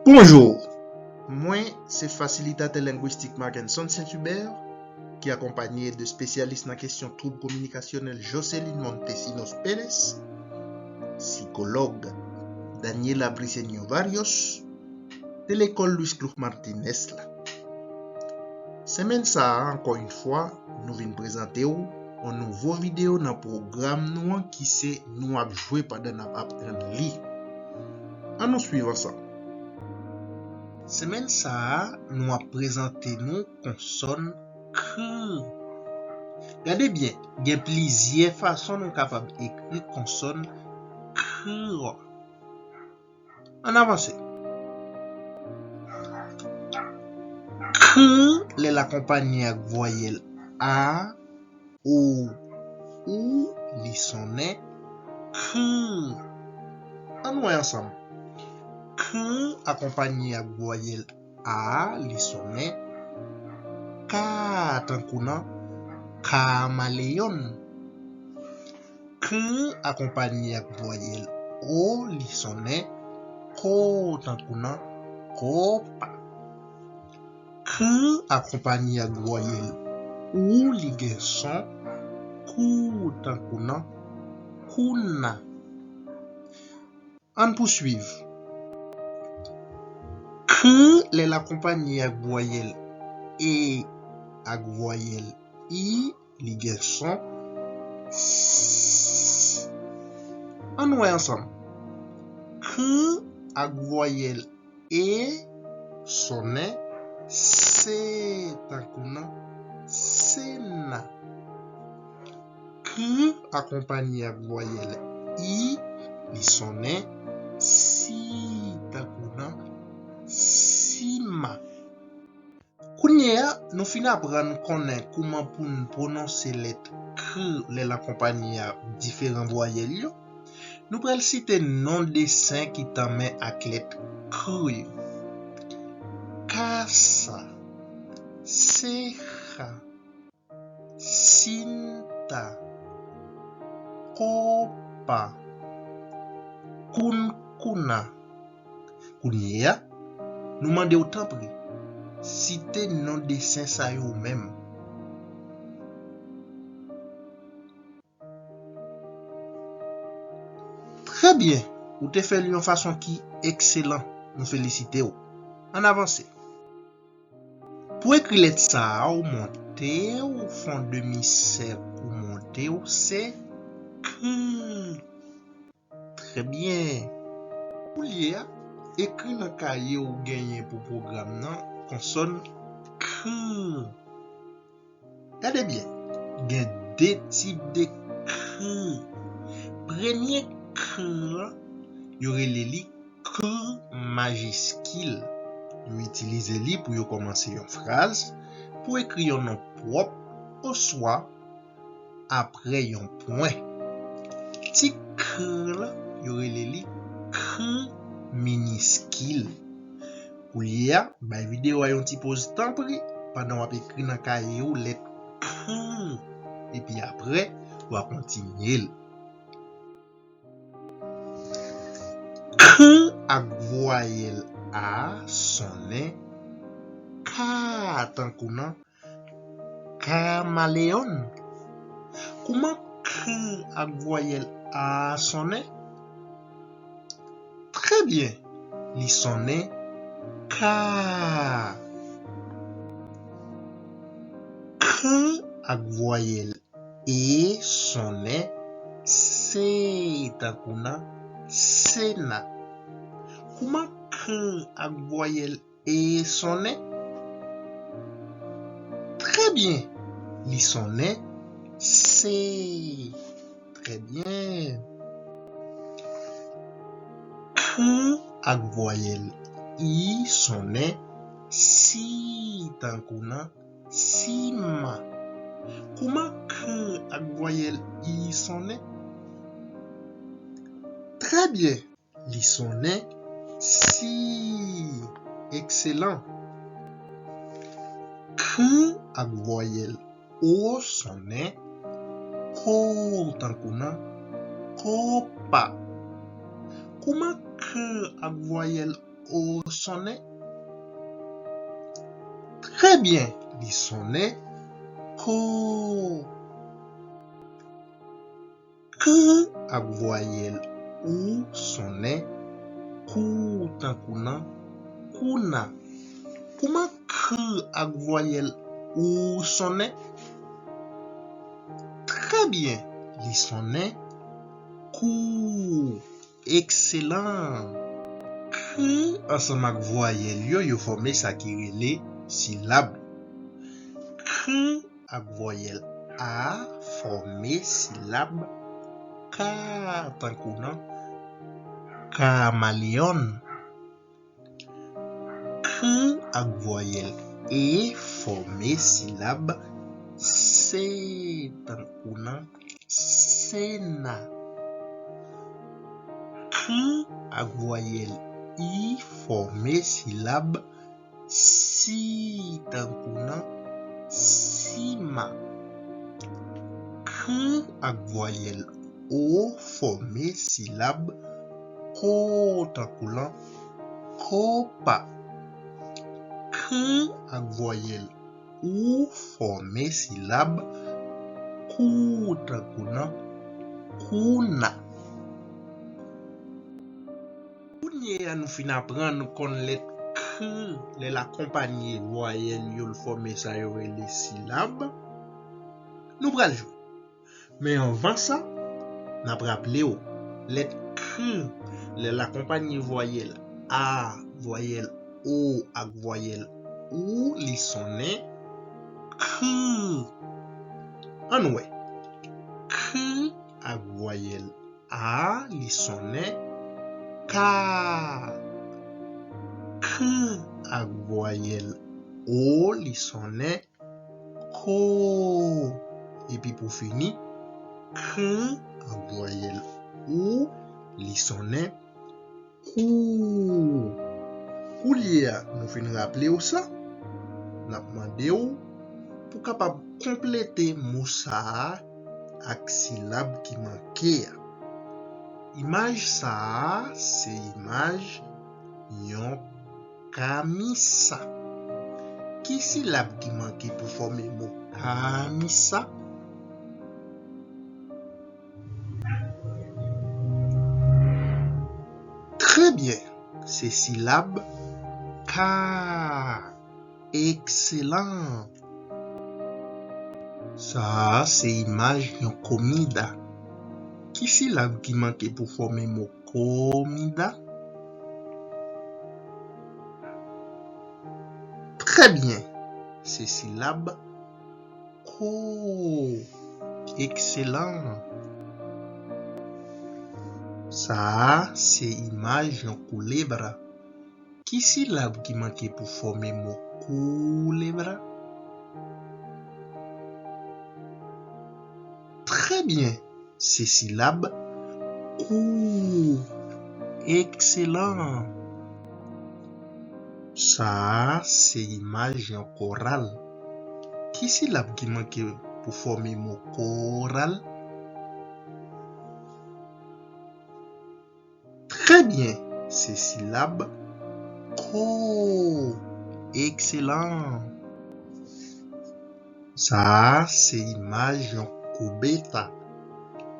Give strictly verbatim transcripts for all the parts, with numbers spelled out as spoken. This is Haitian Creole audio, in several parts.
Bonjou! Mwen se fasilitatè lengwistik Markenson Saint Hubert, ki akonpaye de espesyalis nan kesyon twoub kominikasyonèl Jocelyn Montesinos Pérez, sikològ Daniela Briceño Barrios, de lekòl Luis Cloux Martinez la. Semèn sa a, ankò yon fwa, nou vin prezante w yon nouvo videyo nan pwogram nou an ki se Nou ap jwe pandan n ap aprann li. Ann nou swiv ansanm. Semèn sa a, nou ap prezante nou konsòn kr. Gade byen, gen plizyè fason nou kapab ekri konsòn kr. Ann avanse. Kr, lè l akonpaye ak vwayèl a, o, ou, li sonnen kr. Ann wè ansanm. Kr akonpaye ak vwayèl a, li sonnen ka, tankou nan kamaleyon. Kr akonpaye ak vwayèl o, li sonnen ko, tankou nan kopa. Kr akonpaye ak vwayèl ou, li gen son kou, tankou nan kouna. Ann pouswiv. Kr, lè l akonpaye ak vwayèl e, ak vwayèl i, li gen son s. Ann wè ansanm. Kr ak vwayèl e sonnen se, tankou nan sena. Kr akonpaye ak vwayèl i, li sonnen si, tankou nan sima. Kounye a, nou fin aprann konnen kouman pou n pwononse lèt kr lè l akonpaye ak diferan vwayèl yo. Nou pral site non desen ki tanmen ak lèt kr yo. Kasa, seha, sinta, kopa, kunkunna. Kounye a, nou mande w tanpri, site non desen sa yo ou menm. Trè byen, ou te fè l yon fason ki ekselan. Nou felisite w. Ann avanse. Pou ekri lèt sa a, ou monte, ou fè yon demi sèk, ou monte, ou se kr. Trè byen. Koulye a, ekri nan kaye ou genyen pou pwogram nan konsòn kr. Gade byen, gen de tip de kr. Premye kr, yo rele li kr majiskil. Yo itilize li pou yo kòmanse yon fraz, pou ekri yon non pwòp, oswa apre yon pwen. Ti kr la, yo rele li kr miniskil. Koulye a, bay videyo a yon ti poz tanpri pandan w ap ekri nan kaye w lèt kr. Epi apre, w a kontinye l. Kr ak vwayèl a sonnen ka, tankou nan kamaleyon. Kouman kr ak vwayèl a sonnen? Trè byen, li sonnen ka. Kr ak vwayèl e sonnen se, tankou nan sena. Kouman kr ak vwayèl e sonnen? Trè byen, li sonnen se. Trè byen. Kr ak vwayèl i sonnen si, tankou nan sima. Kouman kr ak vwayèl i sonnen? Trè byen, li sonnen si. Ekselan. Kr ak vwayèl o sonnen ko, tankou nan kopa. Kouman kr ak vwayèl O sonnen. Trè byen, li sonnen ko. K ak vwayèl ou sonnen kou, tankou nan kouna. Kouman k ak vwayèl ou sonnen? Trè byen, li sonnen kou. Ekselan! K ansanm ak vwayèl yo, yo fòme sa ki rele silab. K ak vwayèl a fòme silab ka, tankou nan kamaleyòn. K ak vwayèl e fòme silab se, tankou nan sena. K ak vwayèl i fòme silab si, tankou nan sima. K ak vwayèl o fòme silab ko, tankou nan kopa. K ak vwayèl ou fòme silab kou, tankou nan kouna. Kounye a nou fin aprann konn lèt k, lè l akonpanye vwayèl yo, l fòme sa yo rele silab. Nou pral jwe. Men anvan sa, n ap raple w, lèt k, lè l akonpanye vwayèl a, vwayèl o ak vwayèl ou, li sonnen k. Ann wè. K ak vwayèl a, li sonnen ka. K ak vwayèl o, li sonnen ko. Epi pou fini, k ak vwayèl ou, li sonnen kou. Koulye a, nou fin raple w sa, n ap mande w pou kapab konplete mo sa a ak silab ki manke a. Imaj sa a se imaj yon kamisa. Ki silab ki manke pou fòme mo kamisa? Trè byen, se silab ka. Ekselan! Sa a se imaj yon komida. Ki silab ki manke pou fòme mo komida? Trè byen, se silab ko. Ekselan! Sa a se imaj yon koulebra. Ki silab ki manke pou fòme mo koulebra? Trè byen, se silab kou. Ekselan! Sa a se imaj yon koral. Ki silab ki manke pou fòme mo koral? Trè byen, se silab ko. Ekselan! Sa a se imaj yon koubeta.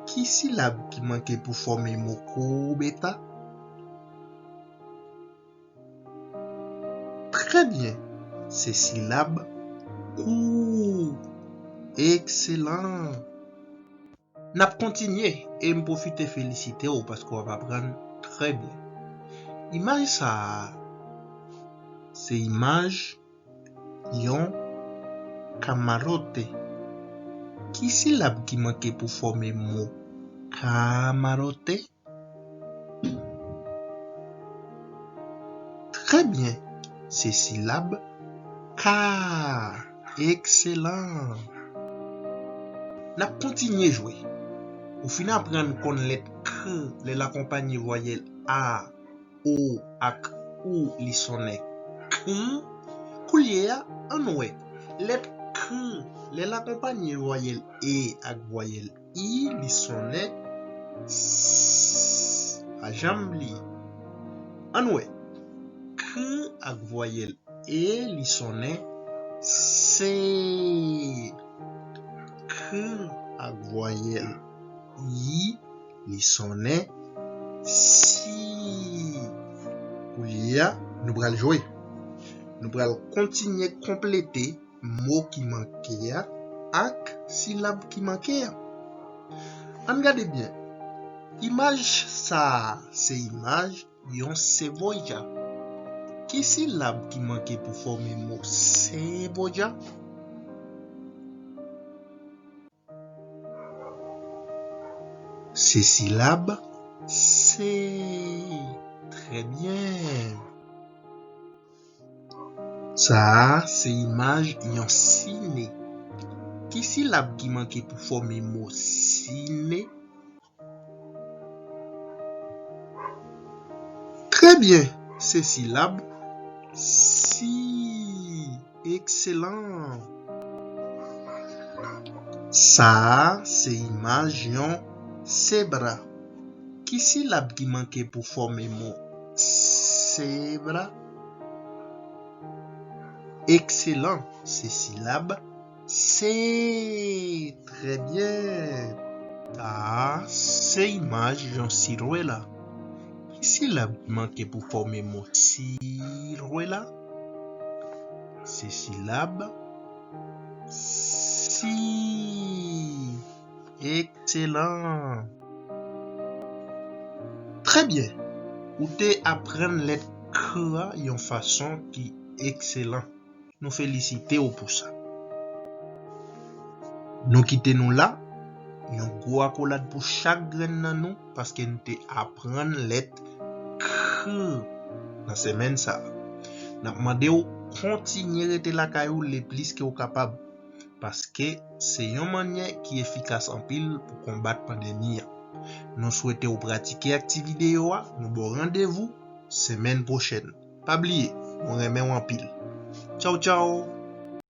Ki silab ki manke pou fòme mo koubeta? Trè byen, se silab kou. Ekselan! N ap kontinye e m pwofite felisite w paske w ap aprann trè byen. Imaj sa a, se imaj yon kamarote. Ki silab ki manke pou fòme mo kamarote? Trè byen, se silab ka. Ekselan! N ap kontinye jwe. Ou fin aprann konn lèt k lè l akonpanye vwayèl a, o ak ou, li sonnen k. Koulye a, ann wè. Lèt k, lè l akonpanye vwayèl e ak vwayèl i, li sonnen s. Pa janm bliye. Ann wè. K ak vwayèl E li sonnen se. K ak vwayèl Y li sonnen si. Koulye a, nou pral jwe. Nou pral kontinye konplete mo ki manke a ak silab ki manke a. Ann gade byen. Imaj sa a se imaj yon seboja. Ki silab ki manke pou fòme mo seboja? Se silab se. Trè byen. Sa a se imaj yon sine. Ki silab ki manke pou fòme mo sine? Trè byen, se silab si. Ekselan. Sa a se imaj yon sebra. Ki silab ki manke pou fòme mo sebra? Ekselan, se silab se. Trè byen. Sa a se imaj yon sirwela. Ki silab ki manke pou fòme mo sirwela? Se silab si. Ekselan. Trè byen. Ou te aprann lèt K a yon fason ki ekselan. Nou felisite w pou sa. Nou kite nou la. Yon gwo akolad pou chak grenn nan nou, paske n te aprann lèt K nan semèn sa a. N ap mande w kontinye rete lakay ou leplis ke w kapab, paske se yon mannyè ki efikas anpil pou konbat pandemi an. Nou swete w pratike ak ti videyo a, nou ba w randevou semèn pwochèn. Pa bliye, nou renmen w anpil. Tchaw, tchaw!